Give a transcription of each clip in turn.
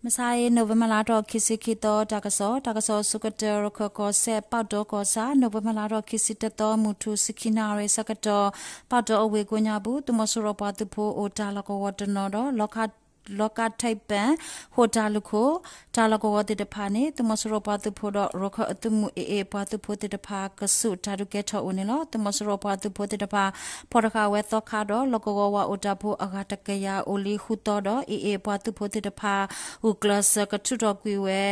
မုၢ်ဆါအံၤ နိၣ်ဝ့ဘၢၣ်လါထီၣ်ခံဆံခံသီ တၢ်ကစီၣ်, တၢ်ကစီၣ်အဆိကတၢၢ် ရခၢၣ်ကီၢ်စဲၣ် ပီၣ်တီကီၢ်ဆၣ် နိၣ်ဝ့ဘၢၣ်လါထီၣ်ခံဆံတသီ မုၢ်ထူၣ် ဆံခံနၣ်ရံၣ်အဆၢကတီၢ် ပီၣ်တီအဝ့ၢ်ကိးညါပူၤ သုးမီၤစိရိၤပှၤသုးဖိအိၣ်တၢ်လီၢ်ကဝီၤတနီၤဒီး လီကါထံးပၣ် ဟိၣ်တၢ်လူၢ်ခိၣ် တၢ်လီၢ်ကဝီၤသ့ၣ်တဖၣ်န့ၣ် သုးမီၤစိရိၤပှၤသုးဖိဒီး ရခၢၣ်အသုးမုၢ် AA ပှၤသုးဖိသ့ၣ်တဖၣ် ကဆူးတၢ်ဒုးကဲထီၣ်အိၣ်န့ၣ်လီၤ. သုးမီၤစိရိၤပှၤသုးဖိသ့ၣ်တဖၣ် ဖီၣ်တဃာ်ဝဲသီခါဒီး လီၢ်ကဝီၤဝၤအိၣ်တၢ်ဖိအဂၤတကယၤအိၣ်လံဃုသီဒီး AA ပှၤသုးဖိသ့ၣ်တဖၣ် ဂုာ်ကျဲးစၢးကထုးထီၣ်ကွံာ်ဝဲ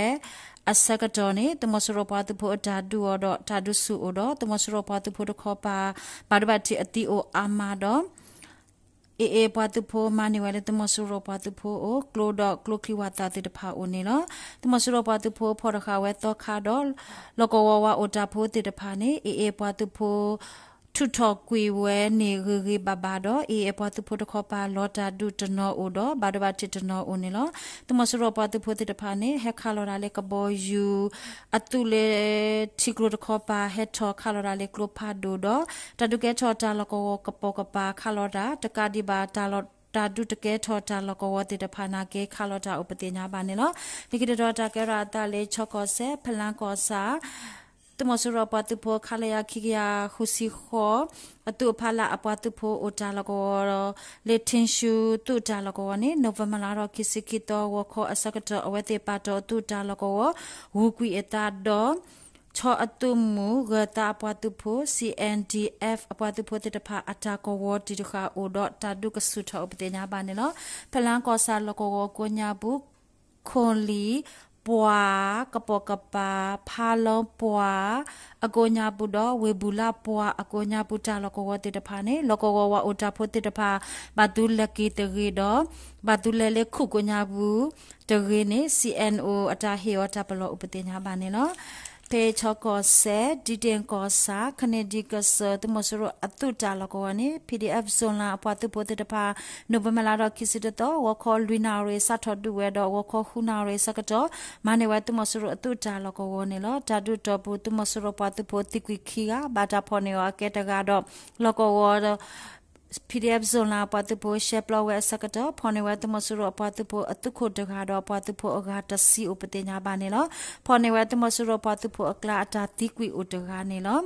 အဆၢကတီၢ်န့ၣ် သုးမီၤစိရိၤပှၤသုးဖိအတၢ်ဒုးအီၤဒီး တၢ်ဒုးဆူၣ်အိၣ်ဒီး သုးမီၤစိရိၤပှၤသုးဖိတခီပၤ ဘၣ်ဒိဘၣ်ထံးအသံအိၣ်အါမးဒီး AA ပှၤသုးဖိမၤန့ၢ်ဝဲလၢသုးမီၤစိရိၤပှၤသုးဖိအအိၣ် ကျိဒီးကျိချံဝၣ်သၣ်သ့ၣ်တဖၣ်အိၣ်န့ၣ်လီၤ. သုးမီၤစိရိၤပှၤသုးဖိဖီၣ်တဃာ်ဝဲသီခါဒီး လီၢ်ကဝီၤဝၤအိၣ်တၢ်ဖိသ့ၣ်တဖၣ်န့ၣ် AA ပှၤသုးဖိ ထုးထီၣ်ကွံာ်ဝဲန့ၣ်ဂ့ၤဂ့ၤဘၣ်ဘၣ်ဒီး AA ပှၤသုးဖိတခီပၤလီၤတၢ်ဒုးတနီၤအိၣ်ဒီး ဘၣ်ဒိဘၣ်ထံးတနီၤအိၣ်န့ၣ်လီၤ. သုးမီၤစိရိၤပှၤသုးဖိသ့ၣ်တဖၣ်န့ၣ် ဟဲခးလီၤတၢ်လၢကဘီယူၤ အသုးလၢ ထံကျိတခီပၤ ဟဲထီၣ်ခးလီၤတၢ်လၢကျိဖးဒိၣ်ဒီး တၢ်ဒုးကဲထီၣ်တၢ်လီၢ်ကဝီၤကပိာ်ကပၤခးလီၤတၢ် တကးဒံးဘၣ် တၢ်ဒုးတကဲထီၣ်တၢ်လီၢ်ကဝီၤသ့ၣ်တဖၣ်နာ်က့ ခးလီၤတၢ်အိၣ်ပသ့ၣ်ညါဘၣ်န့ၣ်လီၤ. လၢခံတတီၤတၢ်ကဲထီၣ်အသးလၢ ခၠီကီၢ်စဲၣ် ဖလါကီၢ်ဆၣ် သုးမီၤစိရိၤပှၤသုးဖိ ခလရ ခံကယၤဃုဆံဃိး အသုးအဖီလာ်အပှၤသုးဖိအိၣ်တၢ်လီၢ်ကဝီၤ လၢထ့ဆူသုးတၢ်လီၢ်ကဝီၤန့ၣ် နိၣ်ဝ့ဘၢၣ်လါထီၣ်ခံဆံခံသီ ဂီၤခီအဆၢကတီၢ် အဝဲသ့ၣ်ပာ်တီၤအသုးတၢ်လီၢ်ကဝီၤ ဂုာ်ကွံာ်အသးဒီး ခၠီအသုးမုၢ် ဂၢၢ်သးအပှၤသုးဖိ CNDF အပှၤသုးဖိသ့ၣ်တဖၣ် အတၢ်ကဝီၤတံၢ်တဃာ်အိၣ်ဒီး တၢ်ဒုးကဆူးထီၣ်အိၣ်ပသ့ၣ်ညါဘၣ်န့ၣ်လီၤ. ဖလါကီၢ်ဆၣ်လီၢ်ကဝီၤကိးညါပူၤ ခိၣ်လံၢ်ပှၢ် ကပိာ်ကပၤ ဖးလီပှၢ် အကိးညါပူၤဒီး ဝ့ၢ်ဘူၣ်လၢ်ပှၢ်အကိးညါပူၤ တၢ်လီၢ်ကဝီၤသ့ၣ်တဖၣ်န့ၣ် လီၢ်ကဝီၤဝၤအိၣ်တၢ်ဖိသ့ၣ်တဖၣ် ဘၣ်သုလဲၤက့ၤတဂ့ၤဒီး ဘၣ်သုလဲၤလၢခုၣ်ကိးညါပူၤတဂ့ၤန့ၣ် CNO အတၢ်ဟ့ၣ်အီၤတၢ်ပလီၢ်အိၣ်ပသ့ၣ်ညါဘၣ်န့ၣ်လီၤ. ဖဲခၠီကီၢ်စဲၣ် ဒံတ့ၣ်ကီၢ်ဆၣ် ခန့ၣ်ဒံကစၢၢ် သုးမီၤစိရိၤအသုးတၢ်လီၢ်ကဝီၤန့ၣ် PDF Zoland အပှၤသုးဖိသ့ၣ်တဖၣ် နိၣ်ဝ့ဘၢၣ်လါထီၣ်ခံဆံတသီ ဂီၤခီလွံၢ်နၣ်ရံၣ် စးထီၣ်ဒုးဝဲဒီး ဂီၤခီဃုနၣ်ရံၣ်အဆၢကတီၢ် မၤန့ၢ်ဝဲသုးမီၤစိရိၤအသုးတၢ်လီၢ်ကဝီၤန့ၣ်လီၤ. တၢ်ဒုးတီၢ်ပူၤ သုးမီၤစိရိၤပှၤသုးဖိသံကွံာ်ခံဂၤ ဘၣ်တၢ်ဖီၣ်န့ၢ်အီၤအကဲတဂၤဒီး လီၢ်ကဝီၤ PDF Zoland အပှၤသုးဖိရှဲပျီဝဲအဆၢကတီၢ် ဖီၣ်န့ၢ်ဝဲသုးမီၤစိရိၤအပှၤသုးဖိအသုးခိၣ်တဂၤဒီး အပှၤသုးဖိအဂၤတဆံအိၣ်ပသ့ၣ်ညါဘၣ်န့ၣ်လီၤ. ဖီၣ်န့ၢ်ဝဲသုးမီၤစိရိၤပှၤသုးဖိအကျါအတၢ်သံကွံာ်အိၣ်တဂၤန့ၣ်လီၤ.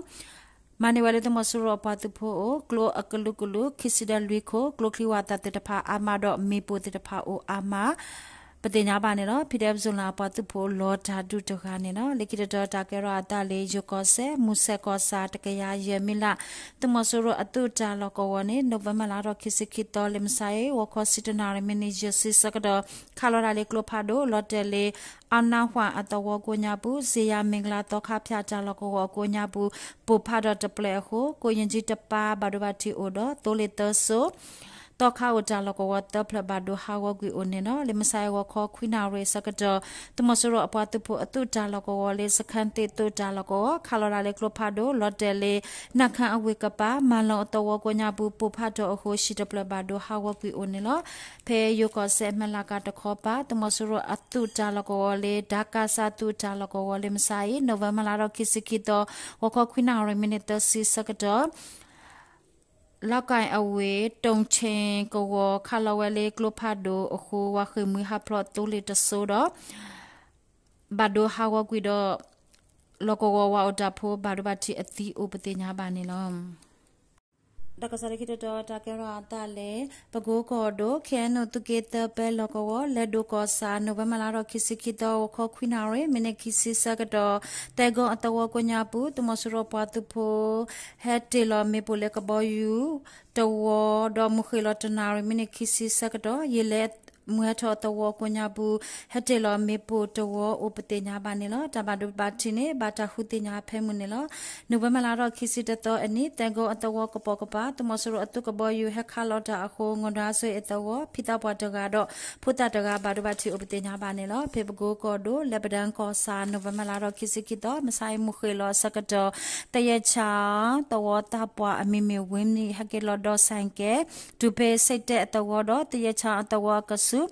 မၤန့ၢ်ဝဲလၢသုးမီၤစိရိၤအပှၤသုးဖိအအိၣ် ကျိအကလုာ်ကလုာ် ခံဆံဒီးလွံၢ်ခိၣ် ကျိချံဝၣ်သၣ်သ့ၣ်တဖၣ်အါမးဒီး မ့ၣ်ပိၢ်သ့ၣ်တဖၣ်အိၣ်အါမး ပသ့ၣ်ညါဘၣ်န့ၣ်လီၤ. PDF Zoland အပှၤသုးဖိလီၤတၢ်ဒုးတဂၤန့ၣ်လီၤ. လၢခံတတီၤတၢ်ကဲထီၣ်အသးလၢ ယိၤကီၢ်စဲၣ် မူစဲးကီၢ်ဆၣ် တကယၤယဲၢ်မံလး သုးမီၤစိရိၤအသုးတၢ်လီၢ်ကဝီၤန့ၣ် နိၣ်ဝ့ဘၢၣ်လါထီၣ်ခံဆံခံသီ လၢမုၢ်ဆါအံၤ ဂီၤခီဆံတနၣ်ရံၣ် မံးနံးယဲၢ်ဆံဆၢကတီၢ် ခးလီၤတၢ်လၢကျိဖးဒိၣ် လီၤတဲာ်လၢ အၣ်နၣ်ဟွၣ်အသဝီကိးညါပူၤ စ့ယၤမ့ၢ်ကလါသီခါဖၠၣ်တၢ်လီၢ်ကဝီၤအကိးညါပူၤ ပိၢ်ဖးဒီးတပျဲၢ်အဃိ ကိးယ့ၣ်ကၠံတပၤ ဘၣ်ဒိဘၣ်ထံးအိၣ်ဒီး သိလ့ၣ်သၢစိ သီခါအိၣ်တၢ်လီၢ်ကဝီၤသၢဖျၢၣ်ဘၣ်ဒိဟးဂီၤကွံာ်အိၣ်န့ၣ်လီၤ. လၢမုၢ်ဆါအံၤဂီၤခီခွံနၣ်ရံၣ်အဆၢကတီၢ် သုးမီၤစိရိၤအပှၤသုးဖိအသုးတၢ်လီၢ်ကဝီၤလၢ စခန်းသစ် သုးတၢ်လီၢ်ကဝီၤ ခးလီၤတၢ်လၢကျိဖးဒိၣ် လီၤတဲာ်လၢ နၢ်ခၢၣ်အဝ့ၢ်ကပၤ မၤလီၤအသဝီကိးညါပူၤ ပိၢ်ဖးထီၣ်အဃိ ဟံၣ်တဖျၢၣ်ဘၣ်ဒိဟးဂီၤကွံာ်အိၣ်န့ၣ်လီၤ. ဖဲယိၤကီၢ်စဲၣ် မဲၢ်လးကၤတခီပၤ သုးမီၤစိရိၤအသုးတၢ်လီၢ်ကဝီၤလၢ ဒါကးစး သုးတၢ်လီၢ်ကဝီၤလၢမုၢ်ဆါအံၤ နိၣ်ဝ့ဘၢၣ်လါထီၣ်ခံဆံခံသီ ဂီၤခီခွံနၣ်ရံၣ် မံးနံးသၢဆံဆၢကတီၢ် လီၤကၣ်အဝ့ၢ် တိၣ်ဆ့ၣ်ကဝီၤ ခးလီၤဝဲလၢကျိဖးဒိၣ်အဃိ ဝၤဃ့ၢ်မှံဟးဖျိးသိလ့ၣ်တစိဒီး ဘၣ်ဒိဟးဂီၤကွံာ်ဒီး လီၢ်ကဝီၤဝၤအိၣ်တၢ်ဖိ ဘၣ်ဒိဘၣ်ထံးအသံအိၣ်ပသ့ၣ်ညါဘၣ်န့ၣ်လီၤ. တၢ်ကစီၣ်လၢခံတတီၤ တၢ်ကဲထီၣ်အသးလၢ ပကိကီၢ်ဒိၣ် ခ့ၣ်အဲၣ်ယူၣ် သုးက့သၢပၢလီၢ်ကဝီၤ လဲၤဒိၣ်ကီၢ်ဆၣ် နိၣ်ဝ့ဘၢၣ်လါထီၣ်ခံဆံခံသီ ဂီၤခီခွံနၣ်ရံၣ် မံးနံးခံဆံဆၢကတီၢ် သဲကီအသဝီကိးညါပူၤ သုးမီၤစိရိၤပှၤသုးဖိ ဟဲတ့ၢ်လီၤမ့ၣ်ပိၢ်လၢကဘီယူၤတဝီ ဒီးမုၢ်ဃ့ၢ်လီၤတနၣ်ရံၣ် မံးနံးခံဆံဆၢကတီၢ် ယံာ်လဲၣ်မုၢ်ဟဲထီၣ်အသဝီကိးညါပူၤ ဟဲတ့ၢ်လီၤမ့ၣ်ပိၢ်တဝီအိၣ်ပသ့ၣ်ညါဘၣ်န့ၣ်လီၤ. တၢ်ဘၣ်ဒိဘၣ်ထံးန့ၣ် ဘၣ်တၢ်ဃုသ့ၣ်ညါဖဲမုၢ်န့ၣ်လီၤ. နိၣ်ဝ့ဘၢၣ်လါထီၣ်ခံဆံတသီအနံၤ သဲကီအသဝီကပိာ်ကပၤ သုးမီၤစိရိၤအသုးကဘီယူၤဟဲခးလီၤတၢ်အဃိ ငီၢ်ဒွးဆိအသဝီ ဖံသးပှၢ်တဂၤဒီး ဖိသၣ်တဂၤ ဘၣ်ဒိဘၣ်ထံးအိၣ်ပသ့ၣ်ညါဘၣ်န့ၣ်လီၤ. ဖဲပကိကီၢ်ဒိၣ် လဲၤပဒၢၣ်ကီၢ်ဆၣ် နိၣ်ဝ့ဘၢၣ်လါထီၣ်ခံဆံခံသီ မုၢ်ဆါအံၤမုၢ်ဃ့ၢ်လီၤအဆၢကတီၢ် သယဲၢ်ဆၣ်သဝီသးပှၢ်အမံၤမ့ၢ်ဝ့မံၤ ဟဲက့ၤလီၤဒီးဆဲးကဲး တုၤဖဲစ့းတဲၣ်အသဝီဒီး သယဲၢ်ဆၣ်အသဝီအကဆူး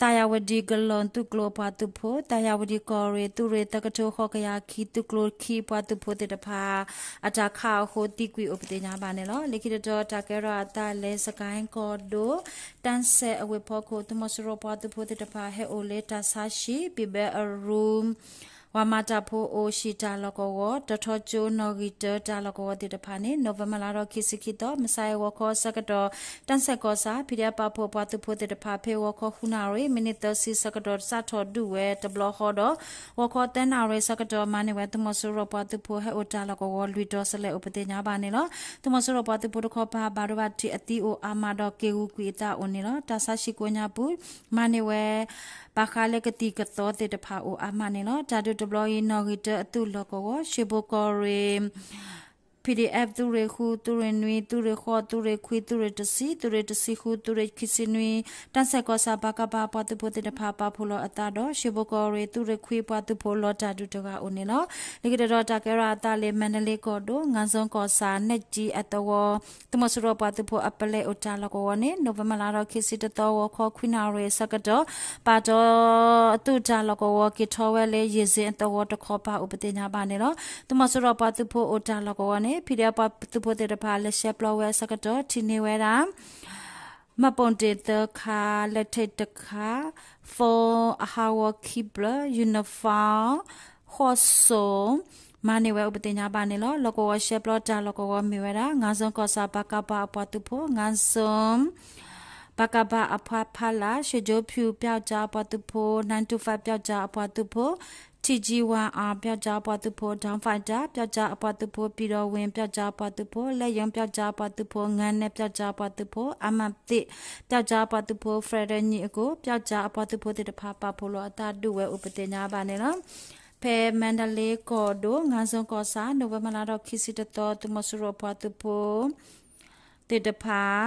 သၢယၣ်ဝတံၣ်ကလီၢ်သုးကျိၤအပှၤသုးဖိ, သၢယၣ်ဝတံၣ်ကီၢ်ရ့ၣ်သုးရ့ၣ်သၢကထိဃိးကယၤခံသုးကျိၤခံအပှၤသုးဖိသ့ၣ်တဖၣ် အတၢ်ခးအဃိသံကွံာ်အိၣ်ပသ့ၣ်ညါဘၣ်န့ၣ်လီၤ. လၢခံတတီၤတၢ်ကဲထီၣ်အသးလၢ စကဲၣ်ကီၢ်ဒိၣ် တၢ်စဲၣ်အဝ့ၢ်ဖီခိၣ် သုးမီၤစိရိၤပှၤသုးဖိသ့ၣ်တဖၣ်ဟဲအိၣ်လၢတၢ်ဆါဟံၣ် ဘံၣ်ဘဲအရူ ဝၤမၤတၢ်ဖိအိၣ်ဟံၣ်တၢ်လီၢ်ကဝီၤ တထီကၠိနီၣ်ဂံၢ်တၢတၢ်လီၢ်ကဝီၤသ့ၣ်တဖၣ်န့ၣ် နိၣ်ဝ့ဘၢၣ်လါဒီးခံဆံခံသီ မုၢ်ဆါအံၤဂီၤခီအဆၢကတီၢ် တၢ်စဲၣ်ကီၢ်ဆၣ် ဖံးဒဲးပာ်ဖှိၣ်ပှၤသုးဖိသ့ၣ်တဖၣ် ဖဲဂီၤခီဃုနၣ်ရံၣ် မံးနံးသၢဆံဆၢကတီၢ် စးထီၣ်ဒုးဝဲတဘျီဃီဒီး ဂီၤခီသၢနၣ်ရံၣ်ဆၢကတီၢ် မၤန့ၢ်ဝဲသုးမီၤစိရိၤပှၤသုးဖိဟဲအိၣ်တၢ်လီၢ်ကဝီၤလွံၢ်တီၤစလဲၣ်အိၣ်ပသ့ၣ်ညါဘၣ်န့ၣ်လီၤ. သုးမီၤစိရိၤပှၤသုးဖိတခီပၤ ဘၣ်ဒိဘၣ်ထံးအသံအိၣ်အါမးဒီးက့ၤဂုာ်ကွံာ်အသးအိၣ်န့ၣ်လီၤ. တၢ်ဆါဟံၣ်ကိးညါပူၤ မၤန့ၢ်ဝဲ ဘၣ်ဃးလၢကသံၣ်ကသီသ့ၣ်တဖၣ်အိၣ်အါမးန့ၣ်လီၤ. တၢ်ဒုးတဘျီအံၤ နီၣ်ဂံၢ်တၢအသုးလီၢ်ကဝီၤ ရှ့ဘိကီၢ်ရ့ၣ် PDF သုးရ့ၣ်ဃု သုးရ့ၣ်နွံ သုးရ့ၣ်ဃိး သုးရ့ၣ်ခွံ သုးရ့ၣ်တဆံ သုးရ့ၣ်တဆံဃု သုးရ့ၣ်ခံဆံနွံ တၢ်စဲၣ်ကီၢ်ဆၣ် ပကဖ ပှၤသုးဖိသ့ၣ်တဖၣ်ပာ်ဖှိၣ်လီၤအသးဒီး ရှ့ဘိကီၢ်ရ့ၣ် သုးရ့ၣ်ခွံပှၤသုးဖိလီၤတၢ်ဒုးတဂၤအိၣ်န့ၣ်လီၤ. လၢခံတတီၤတၢ်ကဲထီၣ်အသးလၢ မါဒလ့ကီၢ်ဒိၣ် ငါးစုံကီၢ်ဆၣ် နဲၣ်ကၠံအသဝီ သုးမီၤစိရိၤပှၤသုးဖိအပလဲၤအိၣ်တၢ်လီၢ်ကဝီၤန့ၣ် နိၣ်ဝ့ဘၢၣ်လါဒီးခံဆံတသီ ဂီၤခီခွံနၣ်ရံၣ်အဆၢကတီၢ် ပာ်တီၤအသုးတၢ်လီၢ်ကဝီၤ က့ၤထီၣ်ဝဲလၢယ့ၣ်စ့အသဝီတခီပၤအိၣ်ပသ့ၣ်ညါဘၣ်န့ၣ်လီၤ. သုးမီၤစိရိၤပှၤသုးဖိအိၣ်တၢ်လီၢ်ကဝီၤန့ၣ် ဖံးဒဲးပှၤသုးဖိသ့ၣ်တဖၣ် လဲၤရှဲပျီဝဲအဆၢကတီၢ် ထံၣ်န့ၢ်ဝဲဒၣ် မှတ်ပုံတင်သၢခါ, လက်ထိပ်တစ်ခါ, ဖုန်းအဟးဂီၤခံဖျၢၣ်, uniform ဃိးစိာ် မၤန့ၢ်ဝဲအိၣ်ပသ့ၣ်ညါဘၣ်န့ၣ်လီၤ. လီၢ်ကဝီၤရှဲပျီတၢ်လီၢ်ကဝီၤမ့ၢ်ဝဲဒၣ် ငါးစုံကီၢ်ဆၣ် ပကဖ အပှၤသုးဖိ, ငါးစုံ ပကဖ အပှၤဖီလာ်, ရွှေကျိုးဖြူ ပျောက်ကျားအပှၤသုးဖိ, nine two five ပျောက်ကျားအပှၤသုးဖိ, ထံကၠံဝါအီၤ ပျောက်ကျားအပှၤသုးဖိ, Dawn Fighter ပျောက်ကျားအပှၤသုးဖိ, ပံၤဒီဝ့ၣ် ပျောက်ကျားအပှၤသုးဖိ, လၢယုံ ပျောက်ကျားအပှၤသုးဖိ, ငါးနဲ ပျောက်ကျားအပှၤသုးဖိ, အမသ့ၣ် ပျောက်ကျားအပှၤသုးဖိ, ဖရဲဒဲၣ်ညီအကိၣ် ပျောက်ကျားအပှၤသုးဖိသ့ၣ်တဖၣ် ပာ်ဖှိၣ်လီၤအသးဒုးဝဲအိၣ်ပသ့ၣ်ညါဘၣ်န့ၣ်လီၤ. ဖဲမါဒလ့ကီၢ်ဒိၣ် ငါးစုံကီၢ်ဆၣ် နိၣ်ဝ့ဘၢၣ်လါဒီးခံဆံတသီ သုးမီၤစိရိၤအပှၤသုးဖိ သ့ၣ်တဖၣ်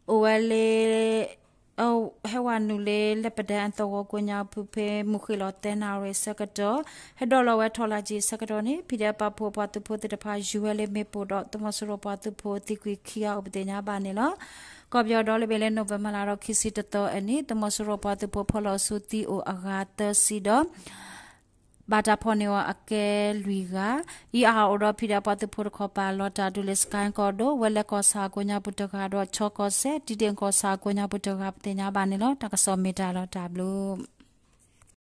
အိၣ်ဝဲလၢ ဟဲဝဲနုာ်လၢ လၢပဒဲအသဝီကိးညါပူၤ ဖဲမုၢ်ဃ့ၢ်လီၤသၢနၣ်ရံၣ်အဆၢကတီၢ် ဟဲဒိးလီၤဝဲထီၣ်လၢကၠံအဆၢကတီၢ်န့ၣ် ဖံးဒဲးပာ်ဖှိၣ်ပှၤသုးဖိသ့ၣ်တဖၣ် ယူၤဝဲလၢမ့ၣ်ပိၢ်ဒီး သုးမီၤစိရိၤပှၤသုးဖိသံကွံာ်ခံဂၤအိၣ်ပသ့ၣ်ညါဘၣ်န့ၣ်လီၤ. ကီၢ်ပယီၤဒီလဘ့ၣ်လၢ နိၣ်ဝ့ဘၢၣ်လါဒီးခံဆံတသီအနံၤ သုးမီၤစိရိၤပှၤသုးဖိဖီၣ်လီၤဆူသံအိၣ်အဂၤသၢဆံဒီး ဘၣ်တၢ်ဖီၣ်န့ၢ်အီၤအကဲလွံၢ်ဂၤ, အံၤအဟးအိၣ်ဒီးဖံးဒဲးပှၤသုးဖိတခီပၤ လီၤတၢ်ဒုးလၢ စကဲၣ်ကီၢ်ဒိၣ် ဝဲလဲၣ်ကီၢ်ဆၣ်အကိးညါပူၤတဂၤဒီး ခၠီကီၢ်စဲၣ် တံဒ့ၣ်ကီၢ်ဆၣ်အကိးညါပူၤတဂၤ ပသ့ၣ်ညါဘၣ်န့ၣ်လီၤ. တၢ်ကစီၣ်မ့ၢ်တၢ်လီၤတၢ်ဘျုး